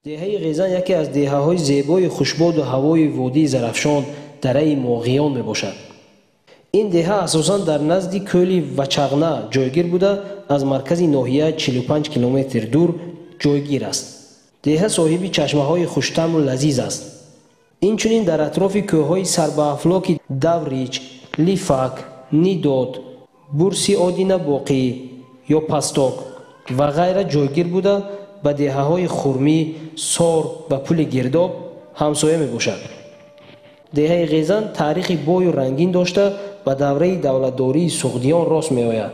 Деҳаи Ғезан яке аз деҳаҳои зебои хушбоду ҳавои водии Зарафшон, дараи Моғиён мебошад. Ин деҳа асосан дар назди кӯли Вачағна ҷойгир буда, аз маркази ноҳия 45 километр дур ҷойгир аст. Деҳа соҳиби чашмаҳои хуштаму лазиз аст. Инчунин дар атрофи кӯҳҳои сарбаафлоки Даврич, Лифак, Нидод, Бурси Одинабоқӣ ё Пасток ва ғайра ҷойгир буда, ба деҳаҳои Хурмӣ, Сор ва Пули Гирдоб ҳамсоя мебошад. Деҳаи Ғезан таърихи бою рангин дошта, ба давраи давлатдории Суғдиён рост меояд.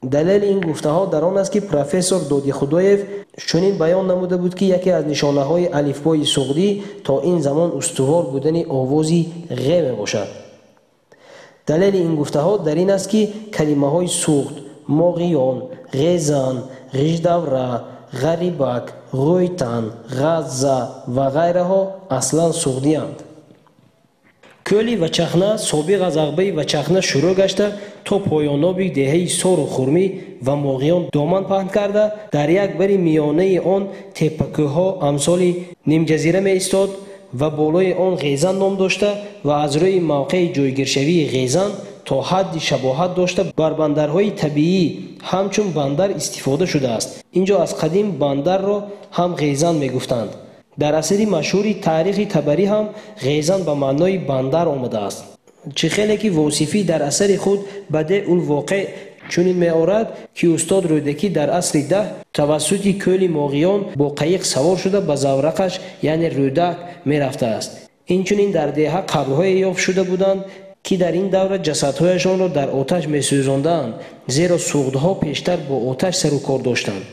Далели ин гуфтаҳо дар он аст, ки профессор Додихудоев чунин баён намуда буд, ки яке аз нишонаҳои алифбои суғдӣ то ин замон устувор будани овози ғ мебошад. Далели ин гуфтаҳо дар ин аст, ки калимаҳои суғд, Моғиён, Ғезан, Ғиждавра, Ғарибак, Ғӯйтан, Ғазза ва ғайраҳо аслан суғдиянд. Кӯли Вачахна собиқ аз ағбаи Вачахна шурӯъ гашта, то поёноби деҳаи Сору Хурмӣ ва Моғиён доман паҳн карда, дар як бари миёнаи он теппакӯҳҳо амсоли нимҷазира меистод ва болои он Ғезан ном дошта ва аз рӯи мавқеи ҷойгиршавии Ғезан то ҳадди шабоҳат дошта, бар бандарҳои табиӣ ҳамчун бандар истифода шудааст. Ин ҷо аз қадим бандарро ҳам Ғезан мегуфтанд. Дар асари машҳури Таърихи Табарӣ ҳам Ғезан ба маънои бандар омадааст. Чӣ хеле ки Восифӣ дар асари худ Бадеъулвоқеъ чунин меорад, ки устод Рӯдакӣ дар асри 10 тавассути кӯли Моғиён бо қайиқ савор шуда, ба заврақаш, яъне Рӯдак, мерафтааст. Инчунин дар деҳа қабрҳое ёфт шуда буданд, ки дар ин давра ҷасадҳояшонро дар оташ месӯзондаанд, зеро суғдҳо пештар бо оташ сару кор доштанд.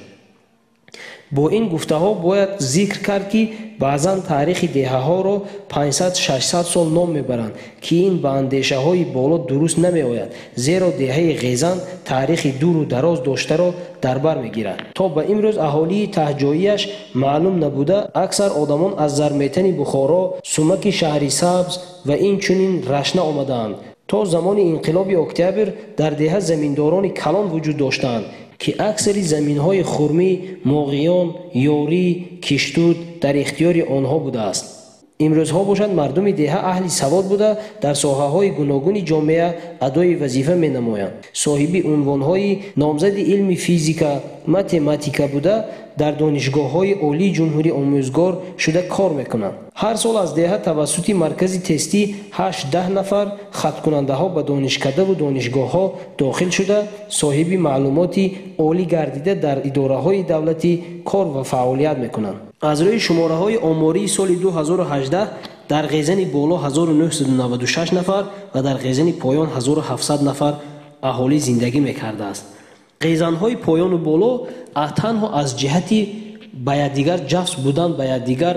Бо ин гуфтаҳо бояд зикр кард, ки баъзан таърихи деҳаҳоро 500-600 сол ном мебаранд, ки ин ба андешаҳои боло дуруст намеояд, зеро деҳаи Ғезан таърихи дуру дароз доштаро дар бар мегирад. То ба имрӯз аҳолии таҳҷоияш маълум набуда, аксар одамон аз Зарметани Бухоро, Сумаки Шаҳри Сабз ва инчунин Рашна омадаанд. То замони инқилоби Октябр дар деҳа заминдорони калон вуҷуд доштаанд, ки аксари заминҳои Хурмӣ, Моғиён, Ёрӣ, Киштуд дар ихтиёри онҳо будааст. Имрӯзҳо бошад, мардуми деҳа аҳли савод буда, дар соҳаҳои гуногуни ҷомеа адои вазифа менамоянд. Соҳиби унвонҳои номзади илми физика, математика буда, дар донишгоҳҳои олии ҷумҳурӣ омӯзгор шуда кор мекунанд. Ҳар сол аз деҳа тавассути маркази тестӣ 8-10 нафар хаткунандаҳо ба донишкадаву донишгоҳҳо дохил шуда, соҳиби маълумоти олӣ гардида, дар идораҳои давлатӣ кор ва фаъолият мекунанд. Аз рӯи шумораҳои омории соли 2018 дар Ғезани Боло 1996 нафар ва дар Ғезани Поён 1700 нафар аҳолӣ зиндагӣ мекардааст. Ғезанҳои поёну боло танҳо аз ҷиҳати ба якдигар ҷафс будан, ба якдигар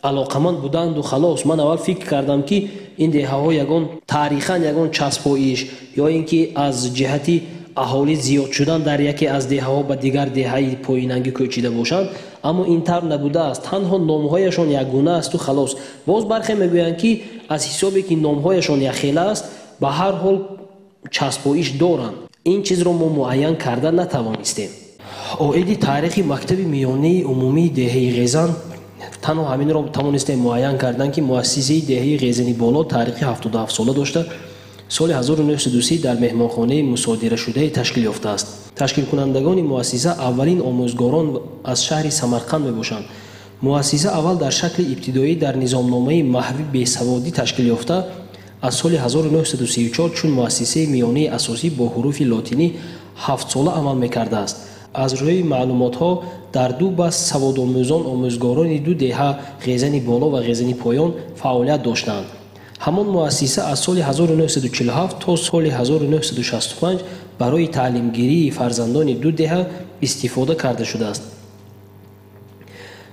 алоқаманд буданду халос. Ман аввал фикр кардам, ки ин деҳаҳо ягон таърихан ягон часпоиш ё ин ки аз ҷиҳати аҳолӣ зиёд шудан дар яке аз деҳаҳо ба дигар деҳаи поинангӣ кӯчида бошанд, аммо ин тавр набудааст. Танҳо номҳояшон якгуна асту халос. Боз бархе мегӯянд, ки аз ҳисобе ки номҳояшон якхела аст, ба ҳар ҳол часпоиш доранд. Ин чизро мо муайян карда натавонистем. Оиди таърихи мактаби миёнаи умумии деҳаи Ғезан танҳо ҳаминро тавонистем муайян кардан, ки муассисаи деҳаи Ғезани Боло таърихи 77 сола дошта, соли 1930 дар меҳмонхонаи мусодирашудае ташкил ёфтааст. Ташкилкунандагони муассиса аввалин омӯзгорон аз шаҳри Самарқанд мебошанд. Муассиса аввал дар шакли ибтидоӣ дар низомномаи маҳви бесаводӣ ташкил ёфта, аз соли 1934 чун муассисаи миёнаи асосӣ бо ҳуруфи лотинӣ ҳафтсола амал мекардааст. Аз рӯи маълумотҳо, дар ду баст саводомӯзон, омӯзгорони ду деҳа, Ғезани Боло ва Ғезани Поён, фаъолият доштанд. Ҳамон муассиса аз соли 1947 то соли 1965 барои таълимгирии фарзандони ду деҳа истифода карда шудааст.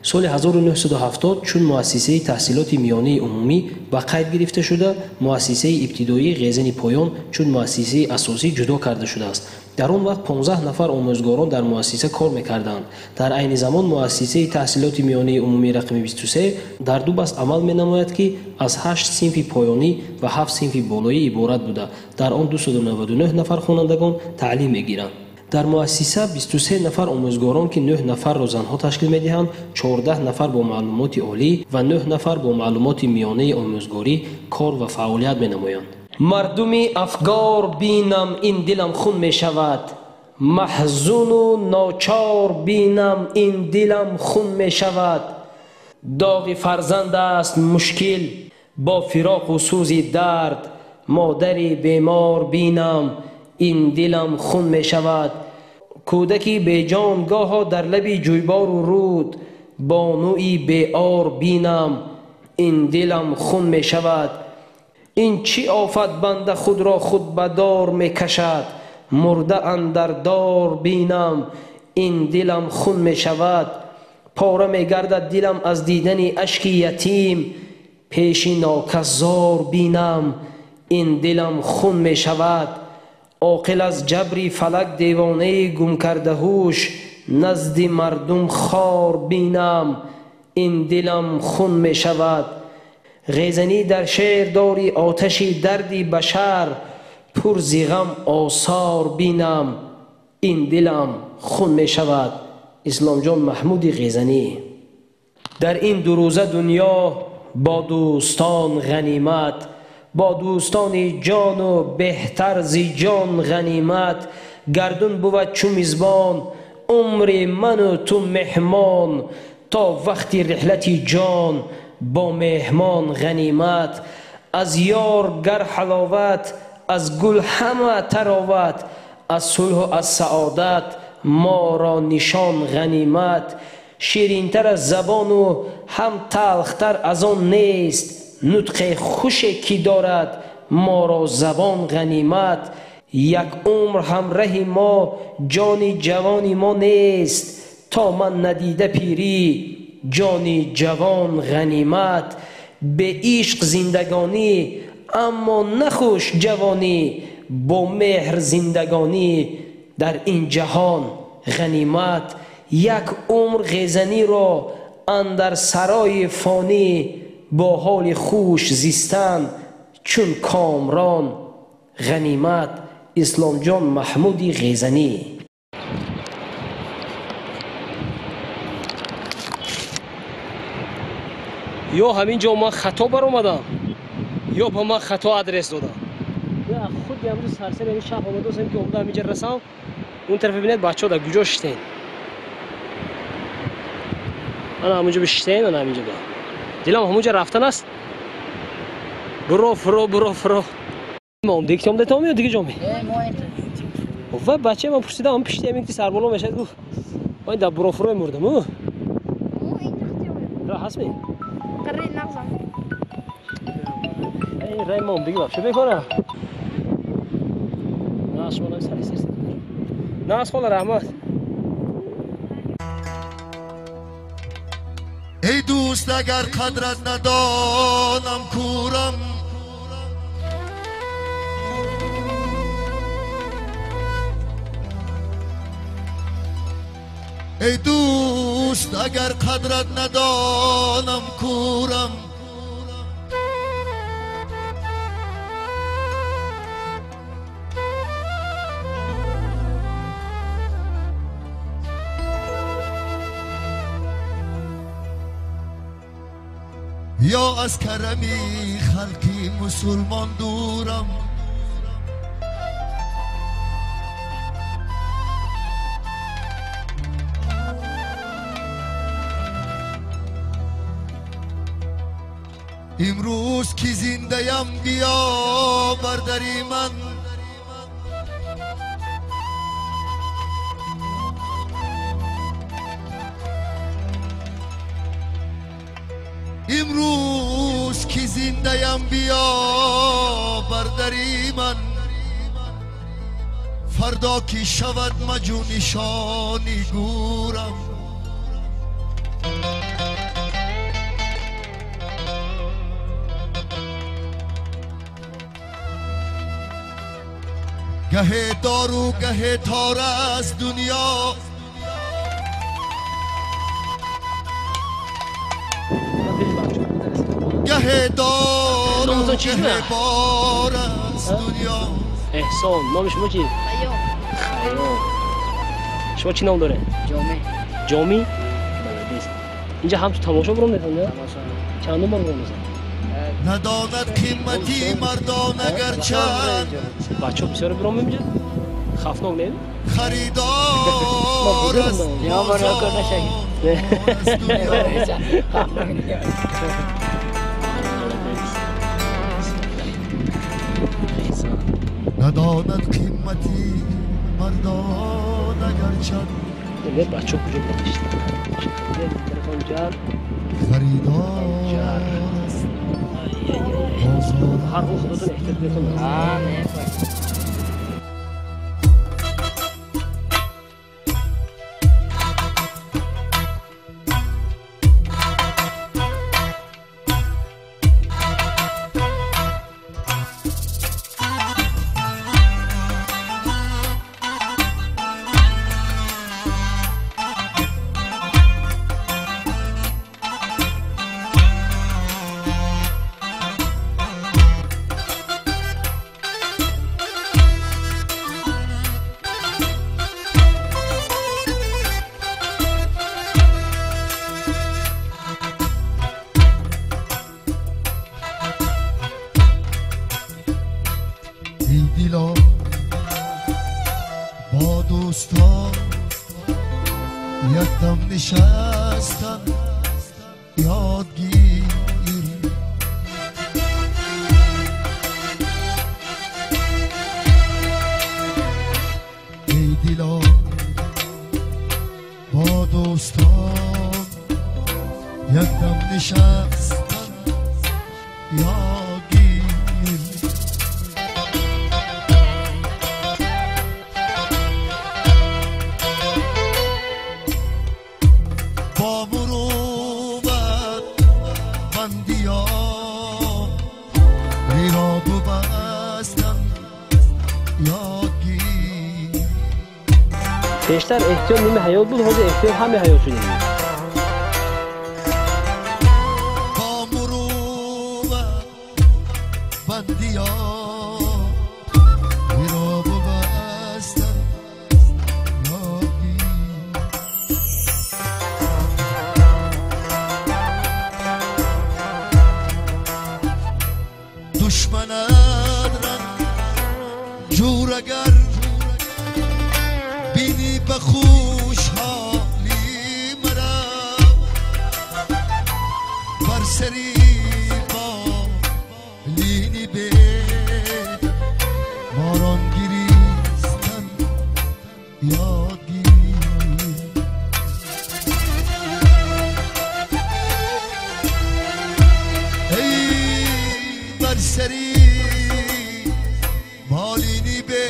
Соли 1970 чун муассисаи таҳсилоти миёнаи умумӣ ба қайд гирифта шуда, муассисаи ибтидоии Ғезани Поён чун муассисаи асосӣ ҷудо карда шудааст. Дар он вақт 15 нафар омӯзгорон дар муассиса кор мекарданд. Дар айни замон муассисаи таҳсилоти миёнаи умумии рақами 23 дар ду баст амал менамояд, ки аз 8 синфи поёнӣ ва 7 синфи болоӣ иборат буда, дар он 299 нафар хонандагон таълим мегиранд. Дар муассиса 23 нафар омӯзгорон, ки 9 нафарро занҳо ташкил медиҳанд, 14 нафар бо маълумоти олӣ ва 9 нафар бо маълумоти миёнаи омӯзгорӣ кор ва фаъолият менамоянд. Мардуми афгор бинам, ин дилам хун мешавад. Маҳзуну ночор бинам, ин дилам хун мешавад. Доғи фарзанд аст мушкил, бо фироқу сӯзи дард. Модари бемор бинам, ин дилам хун мешавад. Кӯдаки беҷон гоҳо дар лаби ҷӯйбору руд. Бонуи беор бинам, ин дилам хун мешавад. Ин чӣ офат банда худро худ ба дор мекашад. Мурда андар дор бинам, ин дилам хун мешавад. Пора мегардад дилам аз дидани ашки ятим. Пеши нокас зор бинам, ин дилам хун мешавад. Оқил аз ҷабри фалак девонаи гумкардаҳуш. Назди мардум хор бинам, ин дилам хун мешавад. Ғезанӣ дар шеър дори оташи дарди башар. Пур зи ғам осор бинам, ин дилам хун мешавад. Исломҷон Маҳмуди Ғезанӣ. Дар ин дурӯза дунё бо дӯстон ғанимат, бо дӯстони ҷону беҳтар зи ҷон ғанимат. Гардун бувад чу мизбон, умри ману ту меҳмон. То вақти риҳлати ҷон бо меҳмон ғанимат. Аз ёр гар ҳаловат, аз гул ҳама тароват. Аз сулҳу аз саодат моро нишон ғанимат. Ширинтар аз забону ҳам талхтар аз он нест. Нутқе хуше ки дорад моро забон ғанимат. Як умр ҳамраҳи мо ҷони ҷавони мо нест. То ман надида пирӣ ҷони ҷавон ғанимат. Беишқ зиндагонӣ аммо нахуш ҷавонӣ. Бо меҳр зиндагонӣ дар ин ҷаҳон ғанимат. Як умр ғезаниро андар сарои фонӣ. Бо ҳоли хуш зистан чун комрон ғанимат. Исломҷон Маҳмуди Ғезанӣ. Ё ҳамин ҷо ман хато баромадам, ё ба ман хато адрес додам. Худи ҳамрӯз сарсари ҳамин шаҳр омадасам, ки омада ҳаминҷа расам. Он тараф бибинед, бачаҳо дар куҷо шиштен. Ана ҳамунҷо бишиштен, ана ҳаминҷо. Дилам ҳамунҷа рафтан аст. Буро фуро, буро фуро. Ма омдеги омда то ё дига ҷо ме? Ва бачаи ман пурсидам, ҳам пишти ҳамин ки сарболо мешавад, гуфт ман дар буро фуро мурдам. Ра ҳаст ме? Рай ма омдеги вообще мекора. На шумо сари сар. На хола раҳмат. Эй дӯст, агар қадрат надонам кӯрам. Эй дӯст, агар қадрат надонам кӯрам. Ё аз карами халқи мусулмон дурам. Имрӯз ки зиндаям биё бар дари ман. Имрӯз ки зиндаям биё бар дари ман. Фардо ки шавад маҷунишони гӯрам. Гаҳе дору гаҳе тор аст дунё. Гаҳе дору гаҳе бор аст дунё. Эҳсон. Номи шумо чи? Хайём. Хайём. Шумо чӣ ном доред? Ҷомӣ. Ҷомӣ? Молодец. Инҷа ҳам ту тамошо баром метавонӣ? Тамошо. Чандум бор баром? Надонад қимати мардон агарчанд. Бачаҳо бисёр баром инҷа? Хавфнок не? Харидор аст. Я бор кор нашаги. Молодец. Надонад қимати мардон агарчанд. Не, бачаҳо куҷо баромишт? Телефон ҷар. Харидор аст бозор. Ҳар ҳол худатон эҳтиёт кунед. А, не. Эй дило, бо дӯстон якдам нишастан ёд гир. Эй дило, бо дӯстон якдам нишастан ёд гир. Бо мурувват бандиёриро бубастан ёд гир. Пештар эҳтиёт ними ҳаёт буд, ҳозир эҳтиёт ҳами ҳаёт шуда. Бо мурувват бандиёриро бубастан ёд гир. Душманат ранҷур агар бинӣ, ба хушҳолӣ мара бар сари болини бе морон гиристан ёд гир. Эй, бар сари болини бе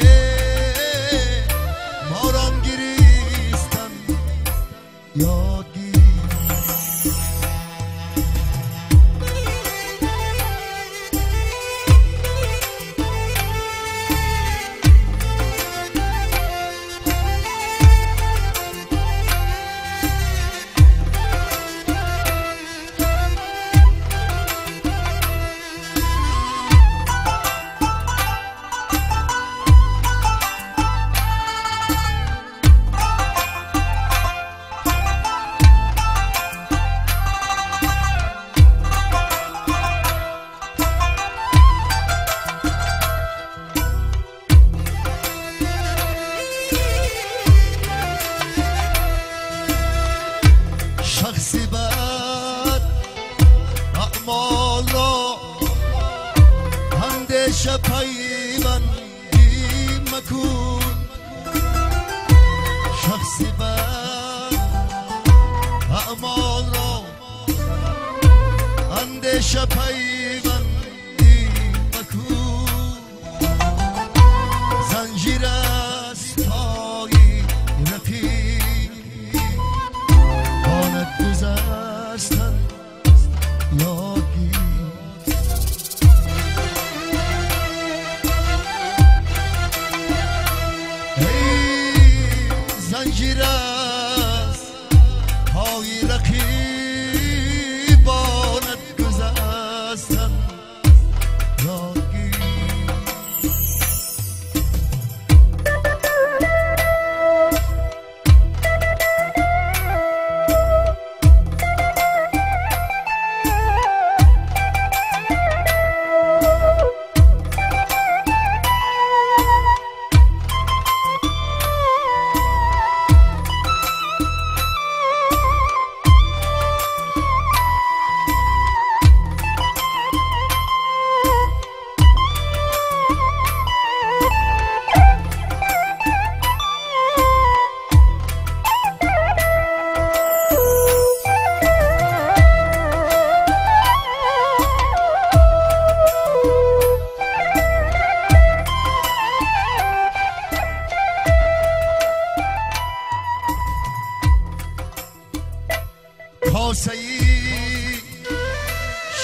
морон гиристан ёд гир. Шахси бад аъмол ро андеша пайвандӣ макун. Шахси бад аъмол ро андеша пайвандӣ макун. Занҷир аст пои рақиб хонад гузаштан ёд гир. Эй, занҷир аст пои рақибонат гузаштан ёд гир.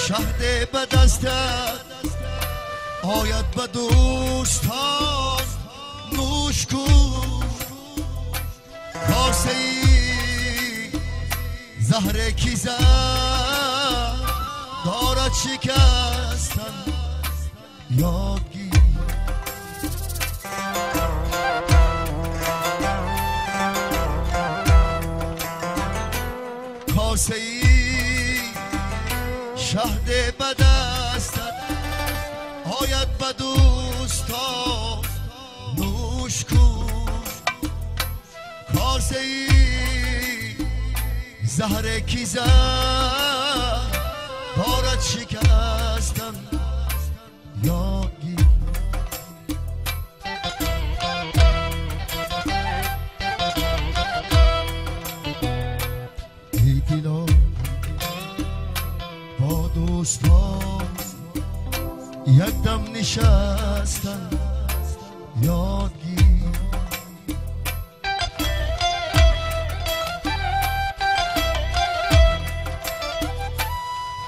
شهد به دستت آید به دوستان نوش کن کاسه ای زهر کی زد دارد شکستن یاد گیر کاسه ای شهد به دستت آید به دوستان نوش کن کاسه ای زهر کی زد دارد شکستن یاد گیر ای دلا با دوستان یک دم نشستن یاد گیر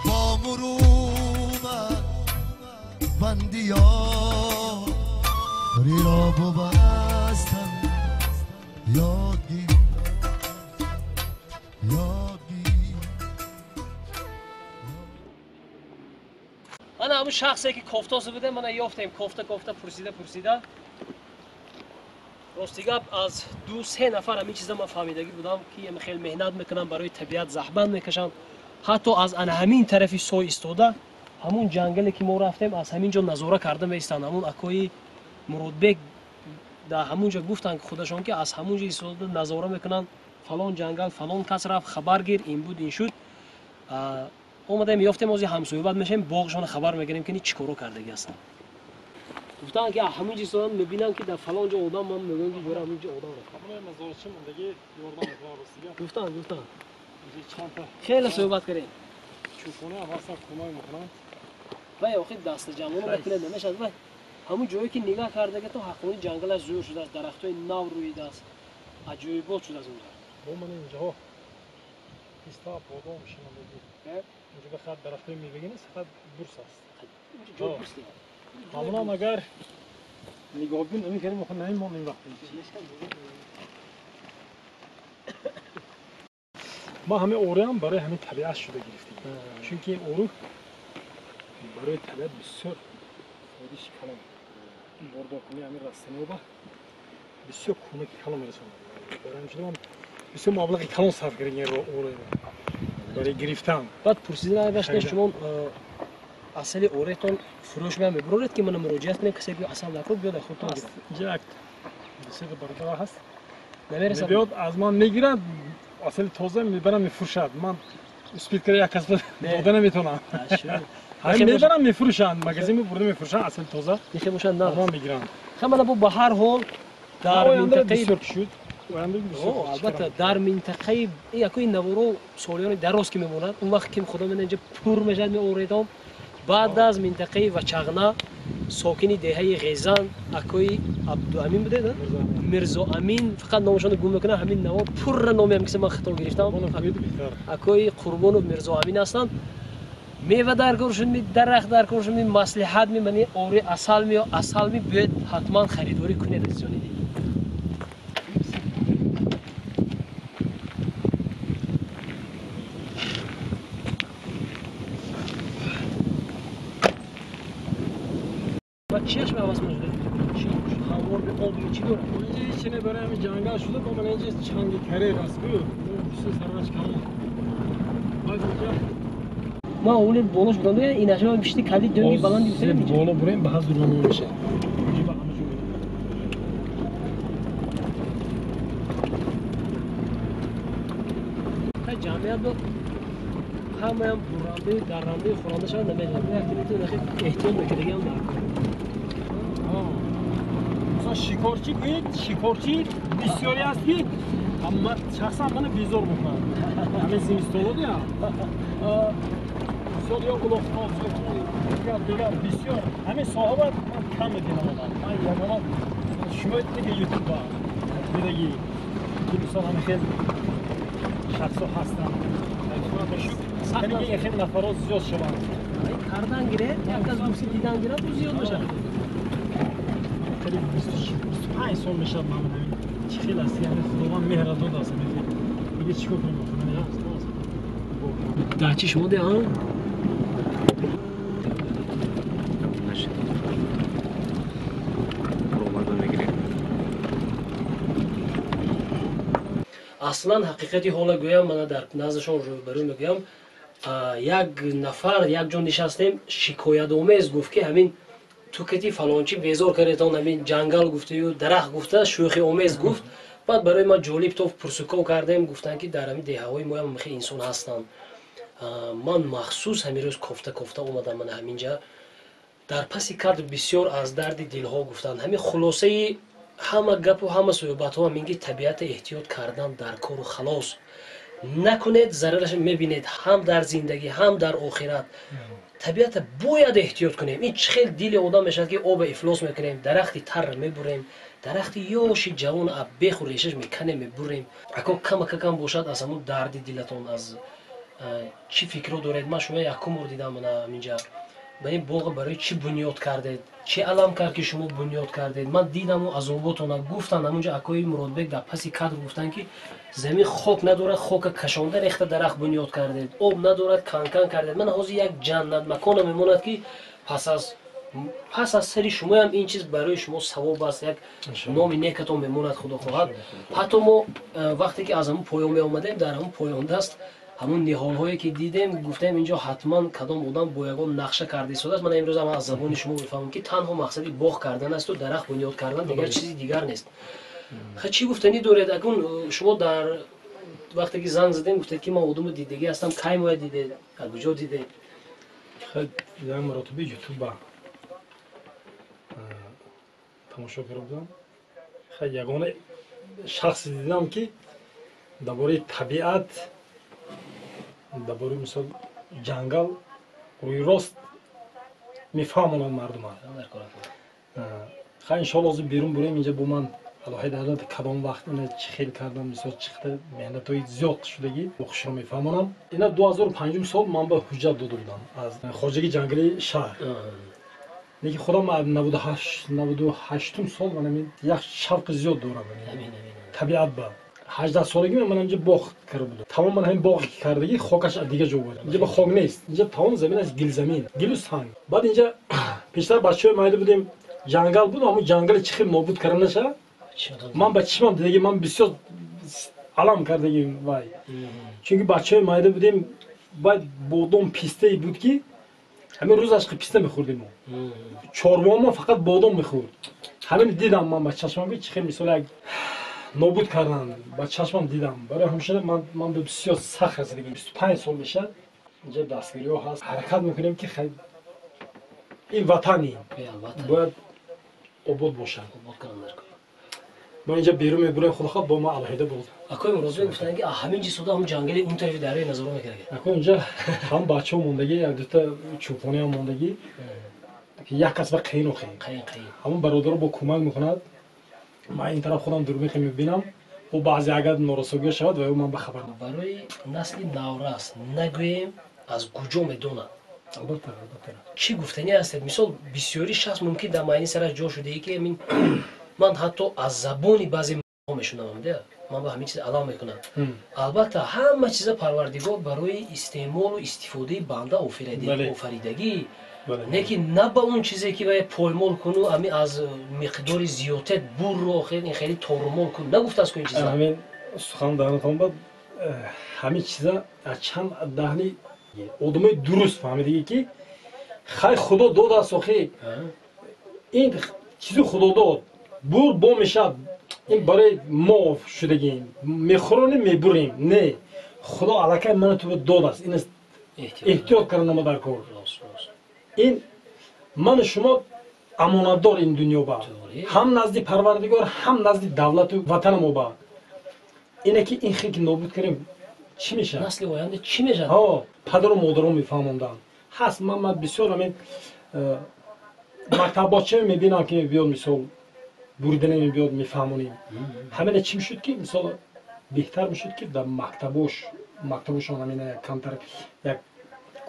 با مرومت بندیاری را ببستن یاد گیر یاد گیر. Ана ҳамун шахсе ки кофтосу будем, мана ёфтем, кофта кофта пурсида пурсида. Рости гап аз 2-3 нафар ҳамин чиза ман фаҳмидагӣ будам ки ами хеле меҳнат мекунанд, барои табиат заҳмат мекашанд. Ҳатто аз ана ҳамин тарафи сой истода ҳамун ҷангале ки мо рафтем аз ҳамин ҷо назора карда меистанд. Ҳамун акои Муродбек дар ҳамун ҷо гуфтанд ки худашон ки аз ҳамун ҷо истода назора мекунанд, фалон ҷангал фалон кас рафт, хабар гир, ин буд ин шуд. Омадаем ёфтем, ози ҳамсӯҳбат мешавем, боғшона хабар мегирем ки чӣ коро кардагӣ ҳастанд. Гуфтанд ки ҳамун ҷо истодан мебинанд ки дар фалон ҷо одам, ман мегӯям ки ҷора ҳамун ҷо одам рафт. Гуфтанд, гуфтанд. Хеле суҳбат кардем. Вай охир дастаҷамъона мекунад намешавад. Вай ҳамун ҷое ки нигаҳ кардаги то ҳаққони ҷангалаш зӯр шудааст, дарахтҳои нав рӯидааст, аҷоибот шудааст унҷо. Бо ман инҷаҳо писта, бодом шинондагӣ. Инҷо фақат дарахтҳои мевагӣ нест, фақат бурс аст. Инҷо ҷои бурс нест. Ҳамонам агар нигоҳбин намекардем, охир намемонд ин вақт. Ма ҳамин ораам барои ҳамин табиат шуда гирифтем. Чунки ин ору барои табиат бисёр фоидаи калон. Бордоркунии ҳамин растаниҳо бисёр кӯмаки калон мерасонад. Барои ҳамин шуда ман бисёр маблағи калон сарф кардем ин ораро барои гирифтан. Баъд пурсидан айбаш шумо асали ораетон фурӯш меам мебуроред ки мана муроҷиат кунем, касе ки асал даркор биёд аз худтон гирад. Инҷа як бисёр бародар ҳаст. Намерасад. Мебиёд аз ман мегирад, асали тоза мебарам мефурӯшад. Ман успет карда як кас дода наметавонам. Ҳамин мебарам мефурӯшанд, магазин мебурда мефурӯшанд асали тоза. Нихе бошад на. Аз ман мегиранд. Ха мана бо ба ҳар ҳол дар минтақаи бисёр шуд. Албатта дар минтақаи якои наворо солиёни дароз ки мемонад, он вақт ки худо мена инҷа пур мешавад меоредом. Баъд аз минтақаи Вачағна сокини деҳаи Ғезан акои Абдуамин буде, на? Мирзоамин, фақат номашонро гум мекунам, ҳамин наво пурра номи ҳам киса ман хато гирифтам. Акои Қурбонов Мирзоамин ҳастанд. Мева даркор шуд, ми дарахт даркор шуд, ми маслиҳат ми мани ори асал ми асал ми биёед ҳатман харидорӣ кунед азизони дил. Чиаш меҳавас мешуда? Чи ҳамвор би об ми чӣ дорад? Инҷа ҳеч не, барои ҳамин ҷангал шуда, бо ман инҷа чанги карер аст гӯ. Бисёр сарвач калон. Баъд инҷа Ман оволи болош будам, ин ашма бишти кали дөнги баланди гуфтем инҷа. Боло бурем ба ҳазур намон мешавад. Инҷа ба ҳама ҷо мерем. Та ҷамъият бо ҳамаям бурандаи даррандаи хӯранда шавад намедонам. Як тимити эҳтиёт мекардагиам дар кор. Масалан шикорчӣ гӯед, шикорчӣ бисёре аст ки шахсан мана безор мекунад. Ҳамин зимистонодия. Мисол ё улоқноз ё дигар дигар бисёр ҳамин соҳаба ман кам мебинам одам. Ман ягона шумо дига ютуба дидагӣ ки мисол ҳамин хел шахсо ҳастанд. Шукр. Яъне ки ин хел нафарот зиёд шаванд. Кардан гиред, як аз гуфти дидан гирад, зиёд мешавад. Қариб 25 сол мешавад ман ҳамин чӣ хел аст, яъне Худованд меҳра додааст. Дига чӣ кор кунем? Дачи шумо де, а? Аслан ҳақиқати ҳола гӯям, мана дар наздашон рӯбарӯ мегӯям, як нафар як ҷо нишастем, шикоятомез гуфт, ки ҳамин тукати фалончӣ безор кардетон, ҳамин ҷангал гуфтаю дарахт гуфта шӯхиомез гуфт. Баъд барои ман ҷолиб то пурсуков кардем, гуфтанд, ки дар ҳамин деҳаҳои моям хеле инсон ҳастанд. Ман махсус ҳамин рӯз кофта кофта омадам мана ҳаминҷа. Дар паси кадр бисёр аз дарди дилҳо гуфтанд. Ҳамин хулосаи ҳама гапу ҳама суҳбатҳо ҳамин ки табиата эҳтиёт кардан дар кору халос накунед, зарараш мебинед ҳам дар зиндагӣ, ҳам дар охират. Табиата бояд эҳтиёт кунем. Ин чӣ хел дили одам мешавад, ки оба ифлос мекунем, дарахти тарра мебурем, дарахти ёши ҷавон беху решаш меканем, мебурем. Ако камакакам бошад аз ҳамун дарди дилатон, аз чӣ фикрҳо доред? Ман шумо якум бор дидам мана ҳаминҷа. Ба ин боғ барои чӣ бунёд кардед? Чӣ алам кард, ки шумо бунёд кардед? Ман дидаму азоботона гуфтанд ҳамунҷа. Акои Муродбек дар паси кадр гуфтанд, ки замин хок надорад, хока кашонда рехта дарахт бунёд кардед, об надорад, канкан кардед. Ман ҳозир як ҷаннат макона мемонад, ки пас аз сари шумоям ин чиз барои шумо савоб аст, як номи некатон мемонад, худо хоҳад. Ҳатто мо вақте ки аз ҳамун поён меомадем, дар ҳамун поёндаст ҳамун ниҳолҳое ки дидем, гуфтем инҷо ҳатман кадом одам бо ягон нақша карда истодааст. Ман имрӯз аз забони шумо мефаҳмам, ки танҳо мақсади боғ кардан асту дарахт бунёд кардан, дигар чизи дигар нест. Чӣ гуфтанӣ доред? Акун шумо дар вақте ки занг задем, гуфтед, ки ман одаму дидагӣ ҳастам. Кай моя дидед, аз куҷо дидед? Як маротиба ютуба тамошо карда будам. Ягона шахсе дидам, ки дар бораи табиат, дар бораи мисол ҷангал рӯи рост мефаҳмонад мардума. Хай, иншоалло ҳозир берун бурем, инҷа бо ман алоҳида кадом вақт ина чӣ хел кардам, мисол чихта меҳнатҳои зиёд шудагӣ хушро мефаҳмонам. Ина 2005 сол ман ба ҳуҷҷат дода будам аз хоҷагии ҷангали шаҳр. Лекин худам 98 сол ман ҳамин як шавқи зиёд дорам табиат ба. 18 солагӣ ман инҷа боғ карда будам. Тамоман ҳамин боғе ки кардагӣ хокаш аз дигар ҷо буд. Инҷа ба хок нест. Инҷа тамом замин аст, гилзамин, гилу санг. Баъд инҷа пештар бачаҳои майда будем, ҷангал буд, ҳамун ҷангали чӣ хел нобуд карда наша. Ман ба чишмам дидаги, ман бисёр алам кардаги вай. Чунки бачаҳои майда будем, баъд бодом пистае буд, ки ҳамин рӯз ашқи писта мехӯрдем мо. Чорвомо фақат бодом мехӯрд. Ҳамин дидам ман ба чашмам, ки чӣ хел мисол як нобуд кардан, ба чашмам дидам. Барои ҳамеша ман бисёр сахт расидагим. 25 сол мешавад, инҷа дастгириҳо ҳаст. Ҳаракат мекунем, ки ин ватани бояд обод бошад. Мо инҷа берун мебурем, худо хоҳад, бо ма алоҳида буд. Акои Муродбек гуфтанд, ки ҳамин ҷисода ҳамун ҷангали он тарафи дарёи назора мекард. Ако инҷа ҳам бачаҳо мондагӣ, як дута чӯпониам мондагӣ, ки як кас ба қиин охи. Қиин, қиин. Ҳамун бародаро бо кӯмак мекунад. Ман ин тараф худам дурбин мебинам. Ӯ баъзе агар норасогиҳо шавад, ва ӯ ман ба хабар. Барои насли наврас нагӯем, аз куҷо медонад? Албатта, албатта. Чӣ гуфтанӣ ҳастед? Мисол, бисёри шахс мумкин дар майни сараш ҷо шудае, ки ҳамин ман ҳатто аз забони баъзе мешунавам, де ман ба ҳамин чиз алам мекунам. Албатта, ҳама чиза Парвардигор барои истеъмолу истифодаи банда офаридагӣ, не ки на ба он чизе, ки вай поймол куну ами аз миқдори зиёдтар бурро охир ин хеле торумол кун нагуфтааст ку ин чиза. Ҳамин сухан даратон бад, ҳамин чиза аз чанд даҳни одамои дуруст фаҳмидагӣ, ки хай Худо додааст, охи ин чизи Худо дод, бур бо мешавад, ин барои мо шудагим, мехӯронем, мебурем. Не, Худо аллакай мана ту додааст, ин эҳтиёт кардан мо дар кор. Ин ману шумо амонатдор ин дунё ба, ҳам назди Парвардигор, ҳам назди давлату ватани мо ба. Ине ки ин хел ки нобуд кардем, чӣ мешавад? Насли оянда чӣ мешавад? Ҳо, падару модарон мефаҳмонданд. Ҳаст, ман бисёр ҳамин мактаббоча мебинам, ки мебиёд, мисол буридане мебиёд, мефаҳмонем. Ҳамина чӣ мешуд, ки мисол беҳтар мешуд, ки дар мактабош мактабашон ҳамина як камтар як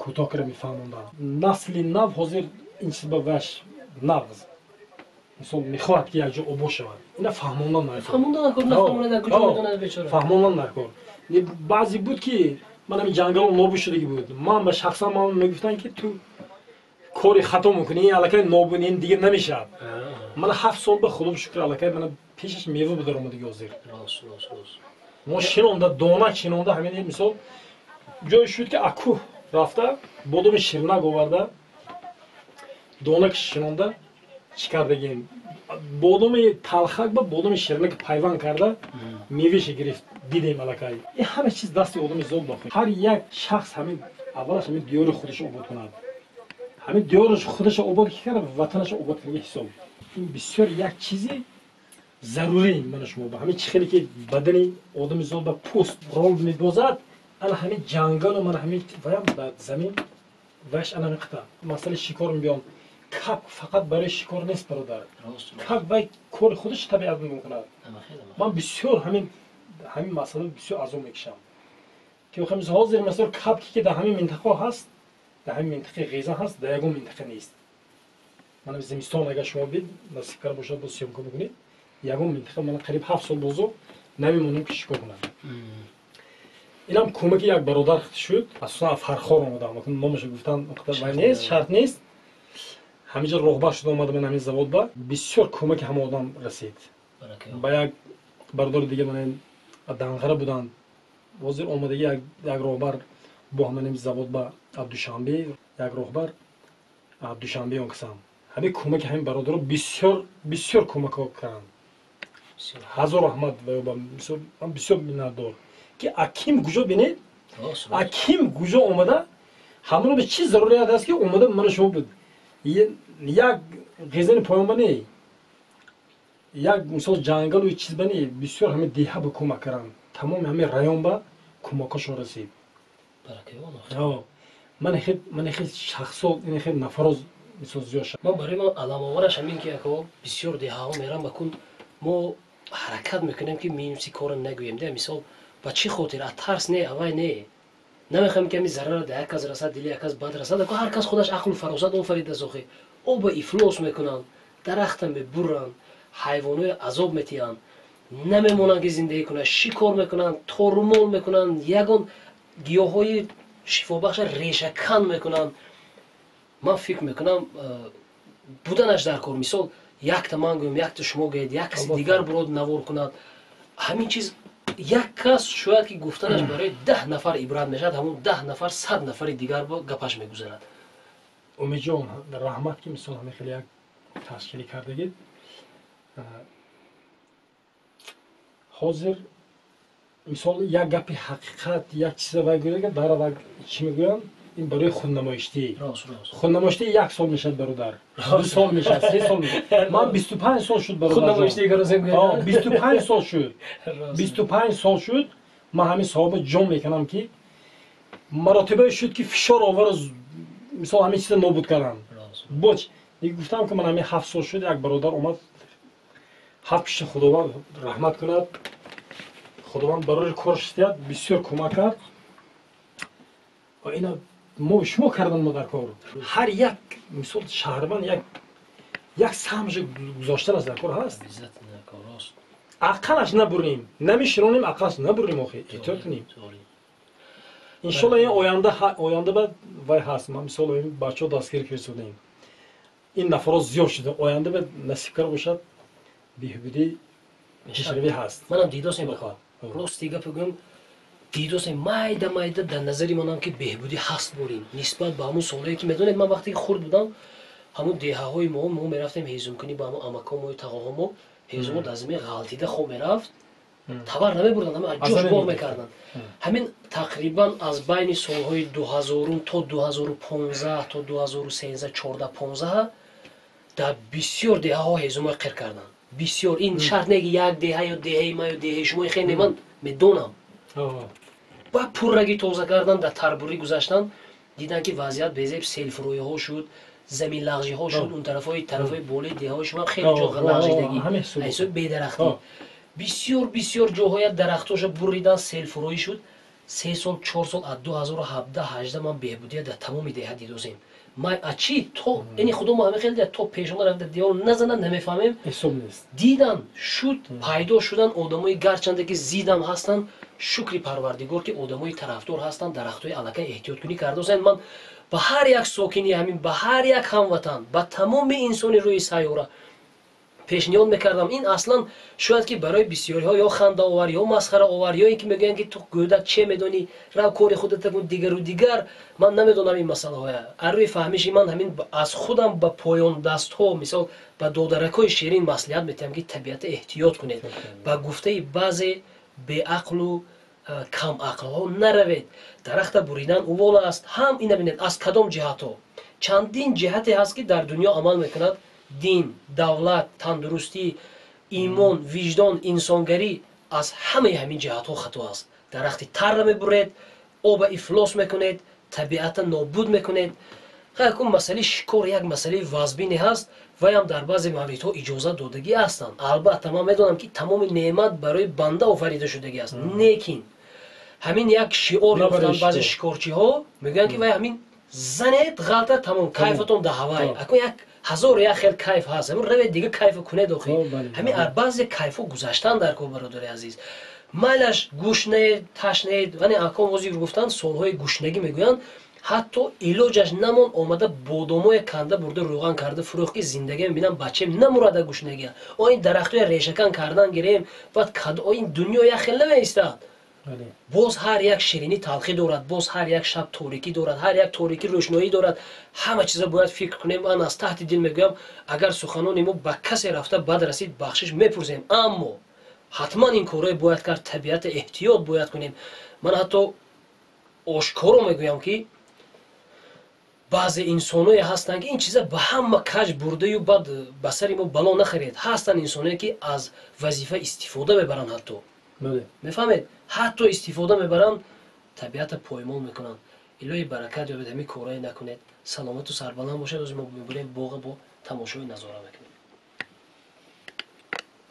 кӯтоҳ кара мефаҳмонданд. Насли нав ҳозир ин чиз ба ваш нав, мисол, мехоҳад ки якҷо обод шавад. Ина фаҳмондан накор. Фаҳмондан накор. Баъзе буд ки ман ҳамин ҷангал нобуд шудагӣ буд. Ман ба шахсан ман мегуфтанд ки ту кори хато мекунӣ, ин аллакай нобуд, ин дигар намешавад. Ман 7 сол ба худо шукр аллакай мана пешаш мева ба даромадагӣ ҳозир. Мо шинонда, дона шинонда ҳамин мисол ҷое шуд ки акӯҳ рафта бодоми ширнак оварда, донак шинонда чӣ кардагем? Бодоми талхак ба бодоми ширнак пайванд карда меваша гирифт, дидем аллакай. Ин ҳама чиз дасти одами зод бохӯ. Ҳар як шахс ҳамин аввалаш ҳамин диёри худашро обод кунад. Ҳамин диёраш худашро обод ки кард, ватанашро обод карда ҳисоб. Ин бисёр як чизи зарурӣ мана шумо ба ҳамин чӣ хеле ки бадани одами зод ба пӯст рол мебозад, ана ҳамин ҷангалу мана ҳамин ваям ба замин ваш ана ҳамин қита. Масъалаи шикор мебиём. Кап фақат барои шикор нест, бародар. Кап вай кори худаш табиат мекунад. Ман бисёр ҳамин масъала бисёр азоб мекашам. Ки ҳозир масалан капке ки дар ҳамин минтақа ҳаст, дар ҳамин минтақаи Ғиза ҳаст, дар ягон минтақа нест. Мана зимистон агар шумо бид насиб карда бошад боз съёмка бикунед, ягон минтақа мана қариб 7 сол бозо намемонем ки шикор кунад. Инам кӯмаки як бародар шуд, асосан Фархор омадам, номашо гуфтан вай нест, шарт нест. Ҳаминҷо роҳбар шуда омада ман ҳамин завод ба бисёр кӯмаки ҳама одам расид. Ба як бародари дига ман Данғара буданд, ҳозир омадаги як роҳбар бо ҳамин завод ба Душанбе, як роҳбар Душанбе он касам. Ҳамин кӯмаки ҳамин бародаро бисёр бисёр кӯмакҳо карданд. Ҳазор раҳмат ва ман бисёр миннатдор ки аким куҷо бинед, аким куҷо омада, ҳамоно ба чӣ зарурият аст ки омада мана шумо буд. Як ғизани поён ба не, як мисол ҷангалу чиз ба не, бисёр ҳамин деҳа ба кӯмак карданд. Тамоми ҳамин район ба кӯмакҳошон расид. Ман хел шахсо, ин хел нафаро мисол зиёд шуд. Ман барои ман аламовараш ҳамин ки ако бисёр деҳаҳо мерам, бакун мо ҳаракат мекунем ки минуси корро нагӯем. Де мисол ба чӣ хотир? Аз тарс не, авай не. Намехоҳем ки ҳамин зарарро дар як кас расад, дили як кас бад расад. Ако ҳар кас худаш ақлу фаросат офаридааст охи. Оба ифлос мекунанд, дарахта мебуранд, ҳайвонои азоб метиҳанд, намемонанд ки зиндагӣ кунанд, шикор мекунанд, торумол мекунанд, ягон гиёҳҳои шифобахша решакан мекунанд. Ман фикр мекунам буданаш дар кор. Мисол якта ман гӯям, якта шумо гӯед, як каси дигар бурод навор кунад. Ҳамин чиз як кас шояд ки гуфтанаш барои 10 нафар ибрат мешавад, ҳамон 10 нафар 100 нафари дигар бо гапаш мегузарад. Умедҷон, раҳмат ки мисол ҳамин хеле як ташкилӣ кардагид. Ҳозир мисол як гапи ҳақиқат, як чиза вай гӯяд, дара вай чӣ мегӯянд? Ин барои худнамоиштӣ. Худнамоиштӣ 1 сол мешавад, бародар. 2 сол мешавад, 3 сол мешавад. Ман 25 сол шуд, бародар. 25 сол шуд. 25 сол шуд. Ман ҳамин саҳоба ҷон мекунам ки маротибае шуд ки фишор овар, мисол ҳамин чиза нобуд кардам. Боч, гуфтам ки ман ҳамин 7 сол шуд, як бародар омад, ҳафт киши Худованд раҳмат кунад. Худованд барои корш диҳад, бисёр кӯмак кард. Ва ина мо шумо кардан мо дар кор. Ҳар як мисол шаҳрванд як саҳмашо гузоштан аст дар кор ҳаст. Ақаллаш набурем, намеширонем, ақаллаш набурем, охи эҳтиёт кунем. Иншолло ин оянда ба вай ҳаст. Ман мисол бачаҳо дастгирӣ кардем. Ин нафаро зиёд шуда, оянда ба насиб кар бошад, беҳбудӣ пешравӣ ҳаст. Манам дидосем бахоҳад. Рости гап гӯям, дидосем майда майда дар назари манам ки беҳбудӣ ҳаст борем нисбат ба ҳамун солҳое ки медонед ман вақте ки хурд будам, ҳамун деҳаҳои мо мерафтем ҳезумкунӣ ба ҳамун амакҳомо тағоҳомо, ҳезумо дар замин ғалтида хоб мерафт, табар намебурданд, ҳама ҷош боғ мекарданд. Ҳамин тақрибан аз байни солҳои 2000 то 2015 то 2013 14 15 дар бисёр деҳаҳо ҳезумои қир карданд. Бисёр. Ин шарт не ки як деҳа ё деҳаи ман ё деҳаи шумо, хеле ман медонам. Ба пуррагӣ тоза кардан, дар тарбурӣ гузаштан, дидан ки вазъият безеб, селфурӯиҳо шуд, заминлағжиҳо шуд, он тарафҳои болои деҳаҳои шумо хеле ҷо лағжидагӣ, ҳисоби бедарахтӣ. Бисёр бисёр ҷоҳоя дарахтоша буридан, селфурӯӣ шуд. 3 сол 4 сол аз 2017-18 ман беҳбудия дар тамоми деҳа дидозем. Май а чӣ то ини худо мо ҳама хеле то пешона рафта девор назанад, намефаҳмем. Ҳисоб нест. Дидан шуд, пайдо шудан одамои, гарчанде ки зидам ҳастанд, шукри Парвардигор, ки одамои тарафдор ҳастанд, дарахтҳои аллакай эҳтиёткунӣ кардосанд. Ман ба ҳар як сокини ҳамин, ба ҳар як ҳамватан, ба тамоми инсони рӯи сайёра пешниҳод мекардам. Ин аслан шояд ки барои бисёриҳо ё хандаовар, ё масхараовар, ё ин ки мегӯянд, ки ту гӯдак че медонӣ, рав кори худата кун, дигару дигар. Ман намедонам ин масъалаҳоя. Аз рӯи фаҳмиши ман ҳамин аз худам ба поёндастҳо, мисол ба додаракҳои ширин маслиҳат метиҳам, ки табиата эҳтиёт кунед, ба гуфтаи баъзе беақлу камақлҳо наравед. Дарахта буридан увол аст. Ҳам ина бинед, аз кадом ҷиҳатҳо, чандин ҷиҳате ҳаст, ки дар дунё амал мекунад: дин, давлат, тандурустӣ, имон, виҷдон, инсонгарӣ. Аз ҳамаи ҳамин ҷиҳатҳо хато аст. Дарахти тарра мебуред, оба ифлос мекунед, табиата нобуд мекунед. Хайкун масъалаи шикор як масъалаи вазбине ҳаст, ваям дар баъзе мавридҳо иҷозат додагӣ ҳастанд. Албатта, ман медонам, ки тамоми неъмат барои банда офарида шудагӣ аст, лекин ҳамин як шиор ёфтанд баъзе шикорчиҳо, мегӯянд, ки вай ҳамин занед, ғалта, тамом, кайфатон да ҳавай. Акун як ҳазор як хел кайф ҳаст, ҳамин равед, дига кайфа кунед. Охи ҳамин баъзе кайфҳо гузаштан дар кор, бародари азиз. Майлаш, гушнед, ташнед, вале аком ҳозир гуфтанд, солҳои гушнагӣ мегӯянд, ҳатто илоҷаш намон, омада бодомое канда бурда, рӯған карда фурӯхт, ки зиндагӣ мебинам, бачаем намурада гушнагия. О ин дарахтоя решакан кардан гирем, баъд ин дунё як хел намеистад. Боз ҳар як ширинӣ талхӣ дорад, боз ҳар як шаб торикӣ дорад, ҳар як торикӣ рӯшноӣ дорад. Ҳама чиза бояд фикр кунем. Ман аз таҳти дил мегӯям, агар суханони мо ба касе рафта бад расид, бахшиш мепурсем, аммо ҳатман ин корое бояд кард, табиата эҳтиёт бояд кунем. Ман ҳатто ошкоро мегӯям, ки баъзе инсоное ҳастанд, ки ин чиза ба ҳама каҷ бурдаю баъд ба сари мо бало нахаред. Ҳастанд инсоное, ки аз вазифа истифода мебаранд, ҳатто мефаҳмед, ҳатто истифода мебаранд, табиата поймол мекунанд. Илоҳи баракат ёбед, ҳамин корое накунед, саломату сарбаланд бошед. Ози мо мебурем боға, бо тамошои назора мекунем.